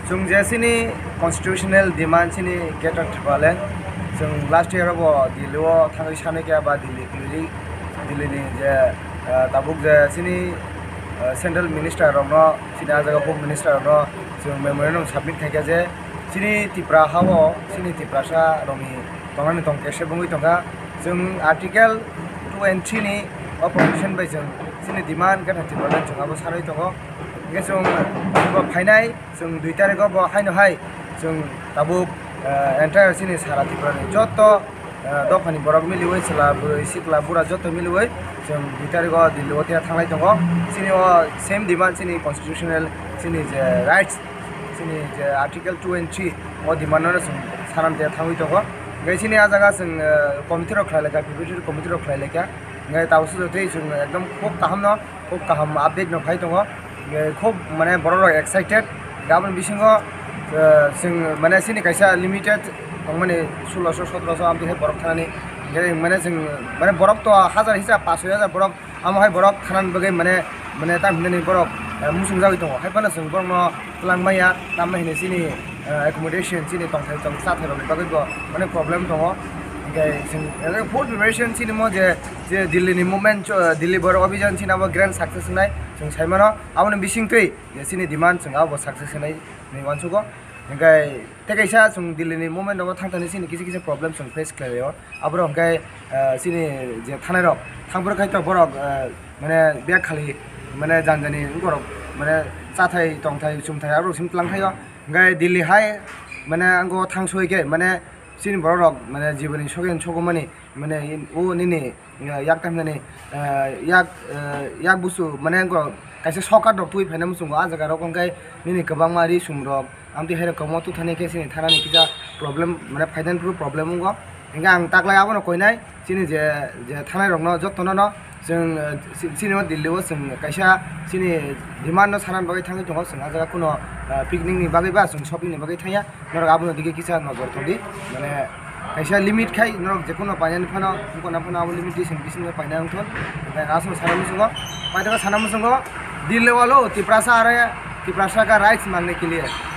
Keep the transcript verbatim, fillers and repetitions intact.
Chwng je chini constitutional demand chini Greater Tipraland, chwng last year bo Delhi o thangwi sanwi kha ba Delhi kwlwi, Delhi ni je, ah, tabuk je chini, ah, central minister rokno, chini ah jaga home minister rokno chwng memorandum submit khaikha je chini Tripura ha o chini Tiprasa rokni tongnani tong kesa wngwi tongkha. Chwng article two and three ni o provision bai chwng chini demand Greater Tipraland chwng abo sanwi tongo. Hingke chwng bo phainai chwng dui tarikh o bo haino hai chwng tabuk, eh, entire chini sara Tripura ni joto, eh, dophani borok miliwi chwla bwrwi sikla bura joto miliwi chwng dui tarikh o Delhi o tei thanglai tongo. Chini o same demand chini constitutional chini je rights chini je article two and three o demand no chwng sanam tei thangwi tongo. Hingke chini ah jaga chwng, eh, committee rok khlai laikha, preparatory committee rok khlai laikha. Hingke tabuk sujak tei chwng ekdom khub kaham no khub kaham update no phai tongo. Eh, khub mane borok rok excited. Aboni bisingo, eh, chwng mane chini kaisa limited tongmani sulosho sotrosho amtwi hai borok thanani. Hingke mane chwng mane borok to hajar hisa pash soi hajar borok amo hai borok thanani bagwi mane, mane tam hinani borok, eh, muchung jagwi tongo. Hai phano chwng borokno twlang maya, tamni hinwi chini, eh, accommodation, chini tongthai tong chathai rokni bagwi bo mane problem tongo. Hingke chwng, eh, full preparation chini mo je, je Delhi ni movement, eh, Delhi Borok Abhijan chini abo grand success wngnai chwng sai mano. Aboni bisingtwi je chini demand chwng abo success wngnai hinwi uansugo. Hingke tei kaisa chwng Delhi ni movement rogo thang thani chini kisa kisa problem chwng face khlaio. Aborok hingke, eh, chini je thanai rok thang phuru khai to borok, eh, mane bek khali mane jani jani borok mane chathai tongthai chumthai aborok simi twlang thaio. Hingke Delhi hai mane ang o thang soi khe mane chini borok rok mane jiboni sogen sogomani mane o nini, eh, yak tam hinani, eh, yak, eh, yak busu mane ang o kaisa shortcut rok twi phaina muchungo ah jaga rok hingke nini kwbangma ri sum rok amtwi hai rok kwbangma twi thani khe chini thanani kisa problem mane financial problem wngo. Hingke ang taklai abono koinai chini je, je thanai rokno jotono no chwng, eh, chi-, chini o Delhi o chwng kaisa chini demand no sanani bagwi thangwi tongo chwng ah jaga kuno, eh, picnic ni bagwi ba chwng shopping ni bagwi thangya. Norok abono digi kisa nojor tongdi, mane kaisa limit khai norok jekhuno painani phano, wngkona phano abo limitation bisingo paina wngthon. Hingke aswk sana muchungo, paithago sana muchungo, Delhi walo Tiprasa are, Tiprasa ka rights mangne ke liye.